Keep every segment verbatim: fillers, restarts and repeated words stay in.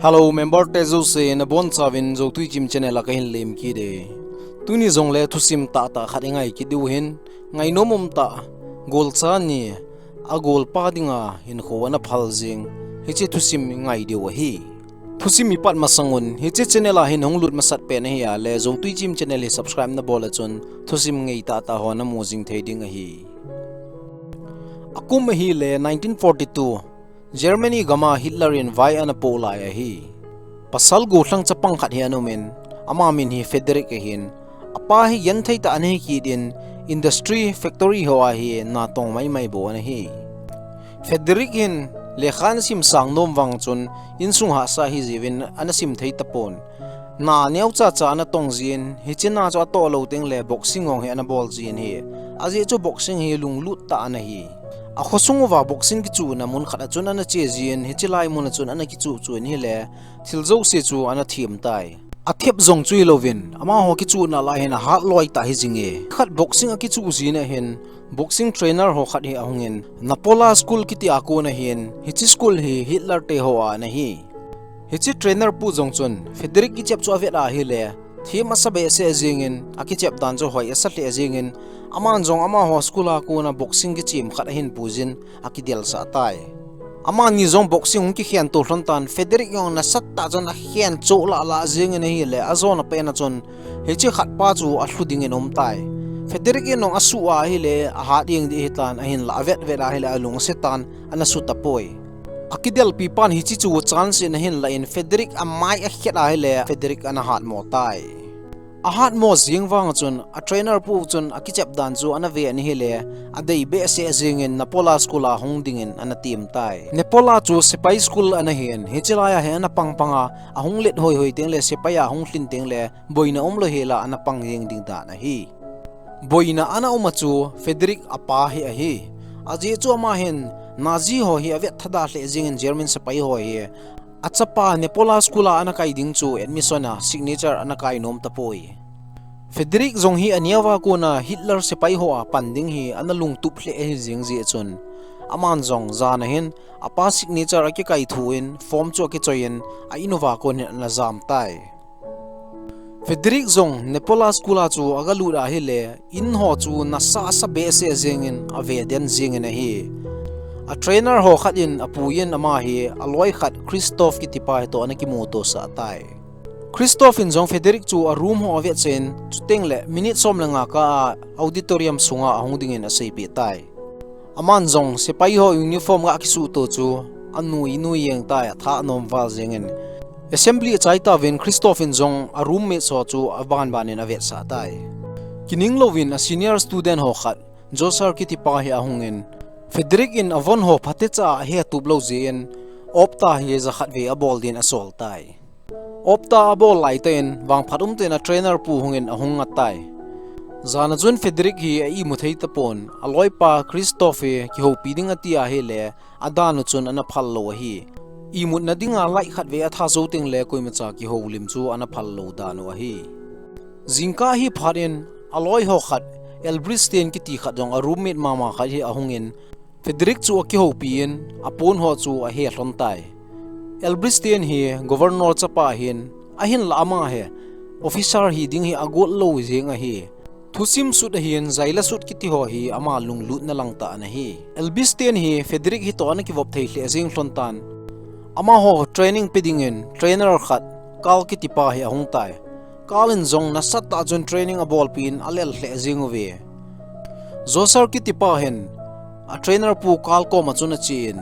Hello, member te jouse nabonchauvin Zotui Chim channel a kahin lemkit e. Tuni jongle thusim tahtah khat ingai kit diu ahin, ngainom umtah, golcha ni, agolpa dinga hinkho ana phal jing, hiche thusim ingai diu ahi. Thusim ipat masangun, hiche channel a hin hunglut masat pen ahi a le, Zotui Chim channel hi subscribe nabol a chun, thusim ngai tahtah ho namu jing thei ding ahi. Akum ahile nineteen forty-two, Germany gam a Hitler in vai ana po lai ahi. Pasal gollhang chapang khat hi ana umin, ama min hi Frederick ahin, apa hi genthei tah ana hi kit in, industry factory ho a hi natong maimai bou ana hi. Frederick hin lekha ana sim sang nom vang chun, insung hahsa ahi jiuvin ana sim thei tapon. Na neocha cha ana tong jin, hiche na chu atoh lou tengle boxing jong hi ana bol jin ahi. Ajeh chu boxing hi lunglut tah ana hi. Akhosung uva boxing kichuhna mun khat a chun ana che jin, hiche lai mun a chun ana kichuh chuh in ahile, thil jouse chu ana them tai. Athep jong chu hilouvin, amaho kichuhna lai hin ahat loi tah ahi jinge. Khat boxing akichuh jin ahin, boxing trainer ho khat hi ahungin, Napola School kiti a kon ahin, hiche school hi Hitler te ho a ana hi. Hiche trainer pu jong chun, Frederick kichep chu avet ahile, them asa behseh jengin, akichep dan chu hoi asa lheh jengin, aman jong amaho school a kona boxing kichem khat ahin puijin, akidelsah tai. Amani jong boxing hung kikhen to lhon tan, Frederick jong nasatah chun akhen choh lah lah jengin ahile, ajona pen a chun, hiche khatpa chu alhu dingin aum tai. Frederick in jong asuh ahile, ahat jeng ding ahitan, ahinla avet vet ahile, alung ase tan, ana su tapoi. Akidelpi pan hiche chu chance in ahin lah in, Frederick amai akhet ahile, Frederick ana hatmo tai. Ahatmo jeng vang chun, a trainer pu chun akichep dan chu ana ve in ahile, adei behseh jengin Napola School a hung dingin ana tem tai. Napola chu sepai school ana hin, hiche lai a hi ana pang pang a, ahung let hoi hoi tengle, sepai a hung lhin tengle, boina umlou hel a ana pang jeng ding dan ahi. Boina ana um a chu Frederick apa hi ahi. Ajeh chu ama hin Nazi ho hi avet thada lheh jengin German sepai ho hi achapa Napola School a ana kai ding chu admission a signature ana kai nom tapoi. Frederick jong hi aneo a kona Hitler sepai ho a pan ding hi ana lungtup lheh ahi jeng jeh chun, aman jong jan a hin apa signature akikai thu in form chu akichoi in a in uva kon hin ana jam tai. Frederick jong Napola School a chu agalut ahile, in ho chu nasa asa behseh jengin ave den jengin ahi. A trainer ho khat in apuiyin ama hi aloi khat Christoph kitipa hi toh ana kimuto sah tai. Christoph in jong Frederick chu a room ho avet chen, chutengle minute som le nga kah a auditorium sunga ahung dingin aseipeh tai. Aman jong sepai ho uniform ga kisuhto chu anui nui jeng tai, atha anom val jengin. Assembly achai tauvin Christoph in jong a roommate ho chu aban ban in avetsah tai. Kining louvin a senior student ho khat, Jossar kitipa hi ahungin, Frederick in avon ho phatecha a ahetup lou jeh in, opta hi jakhat vei abol din asol tai. Opta abol laitah in, vangphat umtah in a trainer pu hungin ahung ngat tai. Jan a chun Frederick hi a imu thei tapon, aloipa Christoph hi kihoupi ding ati ahile, adan u chun ana phal lou ahi. Imutna dinga light khat vei atha jou tengle koimacha kihoulim chu ana phal lou dan u ahi. Jingkah hi phat in, aloi ho khat, Elbristin kiti khat jong a roommate mama khat hi ahungin, Frederick chu akihoupi in, apon ho chu ahe lhon tai. Elbristin hi governor chapa ahin, ahinla ama hi officer hi ding hi agot lou jeng ahi. Thusim sut ahin, jaila sut kiti ho hi ama lunglutna lang tah ana hi. Elbristin hi Frederick hi toh ana kivop thei lheh jeng lhon tan. Amaho training pe dingin trainer khat, Karl kitipa hi ahung tai. Karl in jong nasatah chun training abolpi in alel lheh jeng uve. Jossar kitipa hin a trainer pu Karl koma chun achen,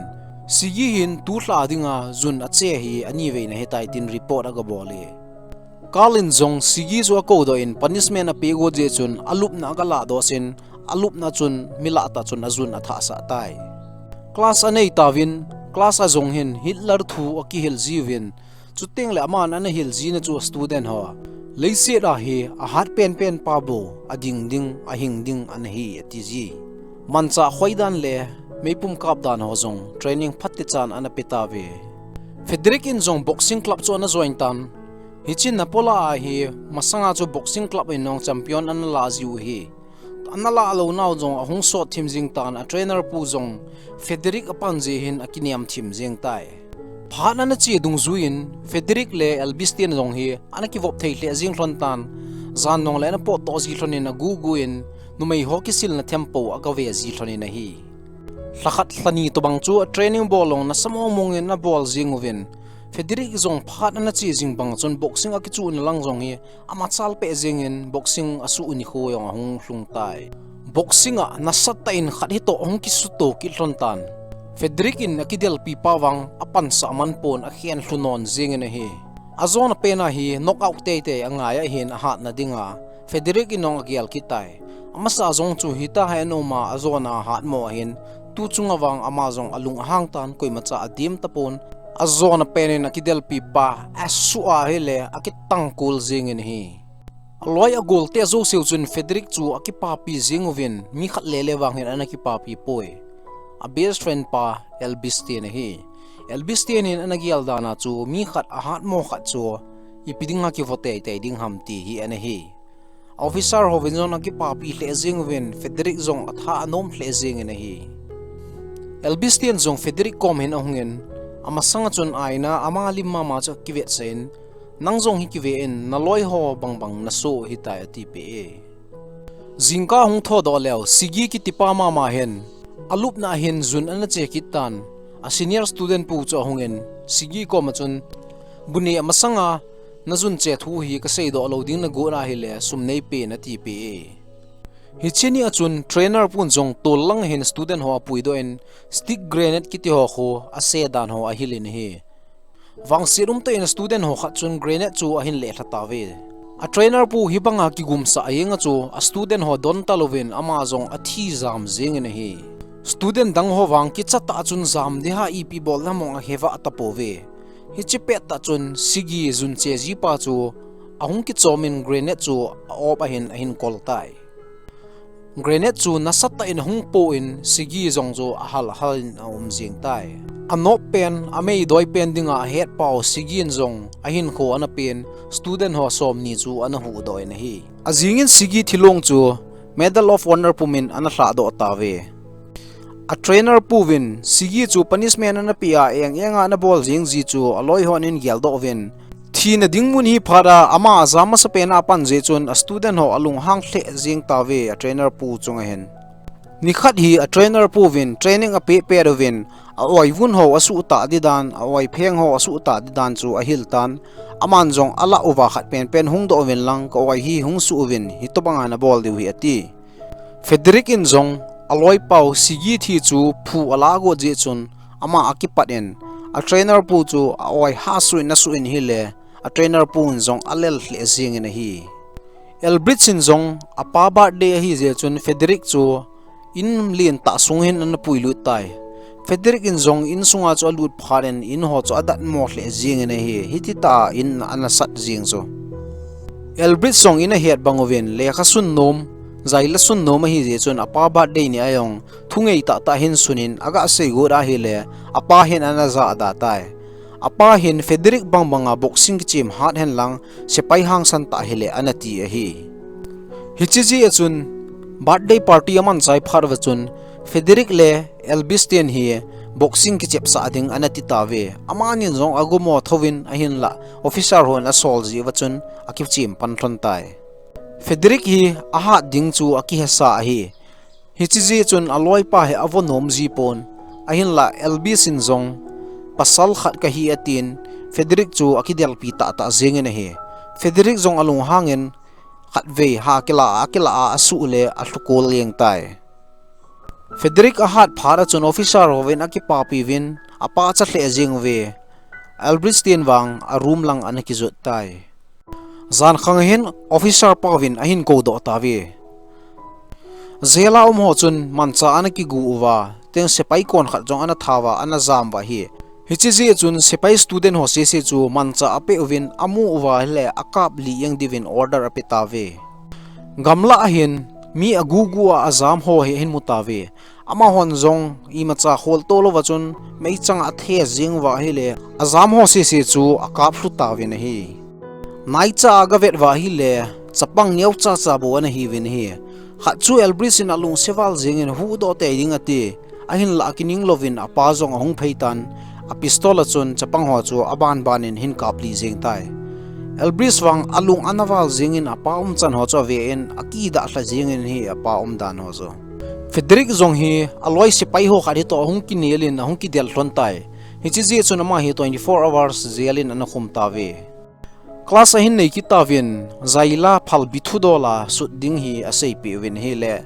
Sigi hin tulha dinga jun ache hi aniveina ahitai tin report agabol e. Karl in jong Sigi chu akoudoh in punishment ape got jeh chun alupna agalahdoh jin, alupna chun milah tah chun ajun athahsah tai. Class anei tauvin, class a jong hin Hitler thu akihil jiuvin, chutengle aman ana hil jina chu student ho, leiset a hi ahat penpen pa bou, ading ding, ahing ding ana hi ati ji. Manchah khoidan le meipum kap dan ho jong training phatechan ana pe tauve. Frederick in jong boxing club chu ana join tan. Hiche Napola a hi masanga chu boxing club in jong champion ana lah jiu ahi. Ana lah lou nau jong ahung sot thim jing tan, a trainer pu jong Frederick apan jeh hin akinem thim jeng tai. Phat ana che dungjuiyin Frederick le Elvis ten jong hi ana kivop thei lheh jing lhon tan, jan jong le ana potdoh ji lhon in agugu in numei ho kisilna thempu agave ji lhon in ahi. Lhakhat lhani tobang chu a training bol jong nasa mong mong in abol jing uvin, Frederick jong phat ana che jing bang chun boxing akichuhna lang jong hi amachal peh jingin boxing asuh nikho jong ahung lhung tai. Boxing a nasatah in khat hitoh ahung kisuto kit lhon tan, Frederick in akidelpi pa vang apansah man pon akhen lhu non jingin ahi. Ajona pen a hi knockout teitei angai ahin ahatna dinga Frederick in jong agel kit tai. Amasa jong chu hita hi ana um a, ajona hatmo ahin, tu chunga vang ama jong alung ahang tan, koimacha adim tapon, ajona pen in akidelpi pa asuh a ahile akitangkul jingin ahi. Aloi agolte jouseu chun Frederick chu akipapi jing uvin, mi khat lele vang hin ana kipapi poi. A best friend pa Elvis ten ahi. Elvis ten in ana gel dan a chu mi khat ahatmo khat chu ipi dinga kivo teitei ding ham ti hi ana hi. Officer hovin jong akipapi lheh jing uvin, Frederick jong atha anom lheh jingin ahi. Elvis ten jong Frederick kom hin ahungin, amasanga chun aina ama lim mama chu akivetsah in, nang jong hi kive in, naloi ho bangbang naso hitai atipeh e. Jingkah ahung thodoh leu, Sigi kitipa mama hin alupna ahin jun ana che kit tan, a senior student pu chu ahungin, Sigi koma chun, bu neh masanga najun che thu hi kaseidoh lou ding nagot ahile sum neipen atipeh e. Hiche ni a chun trainer pun jong tol lang hin student ho apuidoh in, stick grenade kiti ho khu ase dan ho ahil in ahi. Vangset umtah in student ho khat chun grenade chu ahin lehlha tauve. A trainer pu hibanga kigumsah ajing a chu a student ho don talouvin ama jong athi jam jingin ahi. Student dang ho vang kichatah a chun jam ding ham ipi bol ham jong ahevah tapouve. Hiche pettah chun Sigi jun che jipa chu ahung kichomin grenade chu a-op ahin ahin kol tai. Grenade chu nasatah in ahung poh in Sigi jong chu ahal hal in aum jing tai. Anop pen, ameidoi pen dinga ahetpau Sigi in jong ahinkho ana pen student ho somni chu ana huhdoh in ahi. Ajingin Sigi thilong chu Medal of Honor pumin ana lhahdoh tauve. A trainer puvin Sigi chu punishment ana pea eng enga ana bol jing ji chu aloi hon ahin geldoh uvin, thina ding mun hi phat a ama ajam masapen a apan jeh chun a student ho alunghang lheh jing tauve a trainer pu chunga hin. Nikhat hi a trainer puvin training apeh pet uvin, a-oi vun ho asuhtah ding dan, a-oi pheng ho asuhtah ding dan chu ahil tan, aman jong alah uva khat penpen hungdoh uvin lang ka-oi hi hungsuh uvin hitobanga nabol diu hi ati. Frederick in jong aloipau Sigi thi chu phu alah got jeh chun ama akipat in, a trainer pu chu a-oi hahsuh in asuh in ahile, a trainer pu in jong alel lheh jingin ahi. Elbridge in jong apa birthday ahi jeh chun Frederick chu in lentah sung hin ana puilut tai. Frederick in jong insunga chu alut phat in in ho chu adatmo lheh jingin ahi, hititah a in ana sat jing chu. Elbridge jong in ahet bang uvin lekha sun nom, jaila sun nom ahi jeh chun apa birthday ni a jong thungei tahtah hin sunin aga seigot ahile, apa hin ana jahda tai. Apa hin Frederick bangbanga boxing kichem hat hen lang, sepai hangsan tah hile ana ti ahi. Hiche jeh a chun birthday party amanchai phat uva chun Frederick le Elbridge ten hi boxing kichepsah ding ana ti tauve. Amanin jong agomo thouvin ahinlah officer hon asol jeh uva chun akichem pan lhon tai. Frederick hi ahat ding chu akihesa ahi. Hiche jeh chun aloipa hi avo nom ji pon, ahinlah Elbridge in jong pasal khat kahi atin, Frederick chu akidelpi tahtah jingin ahi. Frederick jong alunghangin khatvei ha kila a, akila a, asuh le alhukol jeng tai. Frederick ahat phat a chun officer hovin akipapi uvin, apa acha lheh jing uve. Elbridge ten vang a room lang ana kijot tai. Jankhang hin officer pa uvin ahin koudoh tauve. Jail a um ho chun manchah ana kigu uva, teng sepai kon khat jong ana tha uva, ana jam uva ahi. Hiche jeh chun sepai student ho sese chu manchah apeh uvin amu uva ahile akap lih jeng diuvin order ape tauve. Gamlah a hin mi agugu a ajam ho hi ahin mu tauve. Amahon jong imacha kholto louva chun meichang a athe jing uva ahile, ajam ho sese chu akap lhu tauvin ahi. Naicha a gavet uva ahile, chapang neocha cha bou ana hiuvin ahi. Khat chu Elbridge in alungse val jingin huhdoh tei ding ati, ahinlah akining louvin apa jong ahung phei tan, a pistol a chun chapang ho chu aban ban in ahin kap lih jeng tai. Elbris vang alung ana val jeng in apa umchan ho chu ave in akidah lha jeng in ahi apa umdan ho chu. Frederick jong hi aloi sepai ho khat hitoh ahung kinel in ahung kidel lhon tai. Hiche jeh chun ama hi twenty-four hours jail in ana khum tauve. Class ahin nei kit tauvin, Zaila phalbi thudol a sut ding hi aseipeh uvin ahile,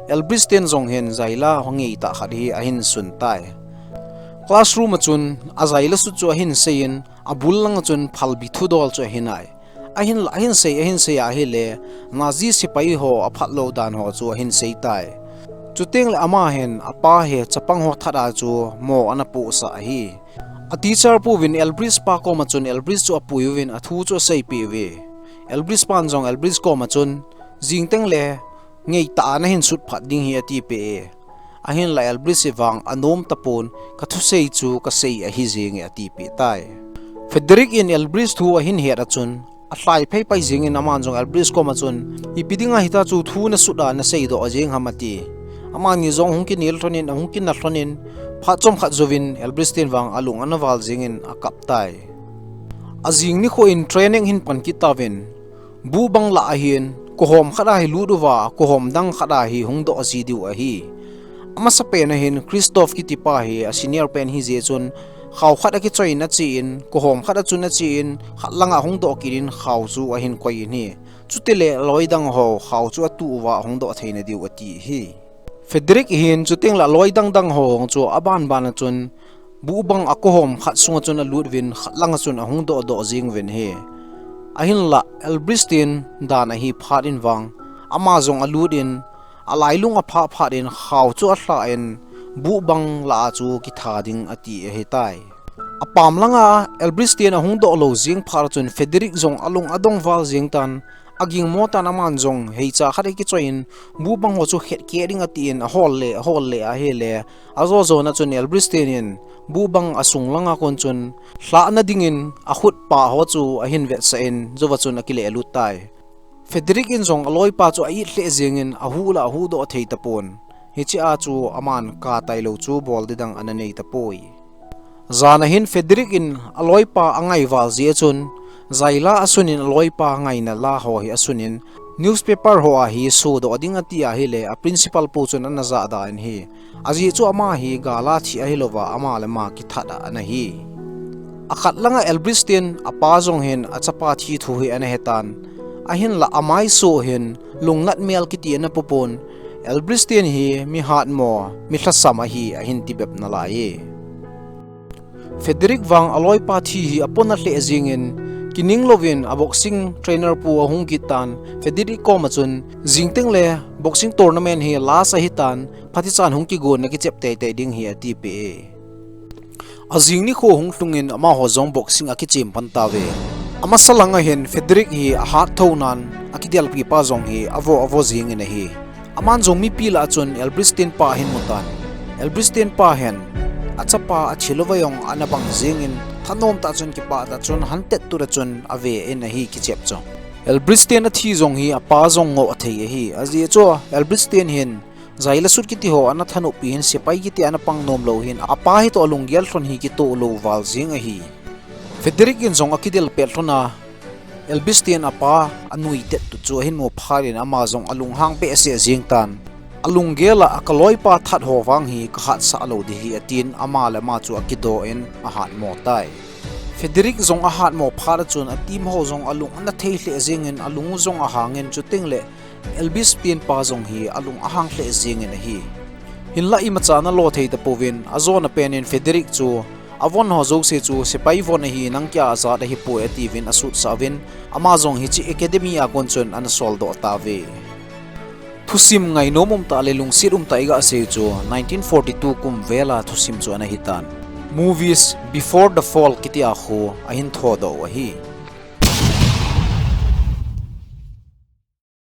Elbris ten jong hin Zaila ngei tah khat hi ahin sun tai. Classroom a chun a Zaila sut chu ahin sei in, abul lang a chun phalbi thudol chu ahin ai. Ahinla ahin sei, ahin sei ahile, Nazi sepai ho aphat lou dan ho chu ahin sei tai. Chuteng le ama hin apa hi chapang ho that a chu mo ana pohsah ahi. A teacher pu uvin Elbris pa koma chun Elbris chu apui uvin athu chu aseipeh uve. Elbris pan jong Elbris koma chun, jingteng le ngei tah a nahin sut phat ding hi atipeh e. Ahinla Elbris hi vang anom tapon, kathusei chu kasei ahi jeng e atipeh tai. Frederick in Elbris thu ahin het a chun, alhai phei pai jeng in aman jong Elbris koma chun, ipi dinga hitia chu thu nasut a nasei doh jeng ham ati. Amani jong hung kinel lhon in, ahung kinah lhon in, phat chomkhat jouvin Elbris ten vang alung ana val jeng in akap tai. Ajing nikho in training ahin pan kit tauvin, buh bang lah ahin, kohom khat a hi lut uva, kohom dang khat a hi hung doh ji diu ahi. Amasapen a hin Christoph kiti pa hi a senior pen ahi jeh chun, khao khat akichoi in ache in, kohom khat a chun ache in, khat lang a hung doh kit in khao chu ahin koi in ahi. Chutile loi dang ho khao chu atuh uva hung doh thei nadiu ati ahi. Frederick hin chuteng le loi dang dang ho chu aban ban a chun buh bang a kohom khat sunga chun alut uvin khat lang a chun ahung doh doh jeng uvin ahi. Ahinla Elbris ten dan ahi phat in vang ama jong alut in alailung aphah phat in khao chu alha in buh bang lah a chu kitha ding ati ahitai. Apam langa Elbris ten ahung doh lou jeng phat a chun Frederick jong alung adong val jeng tan, aging mo tan aman jong heicha khat akichoi in buh bang ho chu khet keh ding ati in ahol le, ahol le ahile, ajo jo na chun Elbris ten in buh bang asung langa kon chun lhah na ding in akhut pah ho chu ahin vetsah in jouva chun akile lut tai. Frederick in jong aloipa chu a-it lheh jeng in ahuh la ahuh doh thei tapon. Hiche a chu aman kap tailou chu bol ding dang ana nei tapoi. Jan a hin Frederick in aloipa angai val jeh a chun, Zaila asun in aloipa ngaina la ho hi asun in, newspaper ho a hi sodoh ding ati ahile a principal pu chun ana jahda in ahi. Ajeh chu ama hi gal a thi ahilouva ama le ama kithat a ana hi. Akhat langa Elbris ten apa jong hin achapa thi thu hi ana hetan. Ahinla amaiso hin lungnat mel kiti ana pupon. Elbris ten hi mi hatmo, mi lhasam ahi ahin tibep nalai e. Frederick vang aloipa thi hi apona lheh jeng in, kining louvin a boxing trainer pu ahung kit tan, Frederick koma chun, jingteng le boxing tournament hi last ahitan, phatichan hung kigon na kichep teitei ding hi atipeh e. Ajing nikho hung lhung in amaho jong boxing akichem pan tauve. Amasa langa hin Frederick hi ahat thou nan, akidelpi pa jong hi avo avo jeng in ahi. Aman jong mipi lah a chun Elbris ten pa ahin mu tan. Elbris ten pa hin achapa athi louva jong ana bang jeng in, thanom tah chun kipah tah chun hantet tut a chun ave in ahi kichep chu. Elbris ten athi jong hi apa jong ngoh thei ahi. Ajeh chu Elbris ten hin Zaila sut kiti ho ana thanoppi hin sepai kiti ana pang nom lou hin apa hitoh alunggel lhon hi kitoh lou val jeng ahi. Frederick in jong akidel pet lhon a, Elbris ten apa anui tet tut chu ahin mu phat in ama jong alunghang behseh jeng tan. Alunggel a kaloipa that ho vang hi kahatsah lou ding ahi atin ama le ama chu akidoh in ahatmo tai. Frederick jong ahatmo phat a chun a team ho jong alung ana thei lheh jeng in alung jong ahang in chuteng le Elbris ten pa jong hi alung ahang lheh jeng in ahi. Hinla imacha ana lo thei tapouvin, ajona pen in Frederick chu, avon ho jouse chu sepai von ahi, nang kia ajat ahipoi atiuvin asutsah uvin, ama jong hiche academy a kon chun ana soldoh tauve. Thusim ngainom umtah le lungset umtah iga sei chu nineteen forty-two kum vel a thusim chu ana hitan. Movies Before the Fall kiti a khu ahin thodoh u ahi.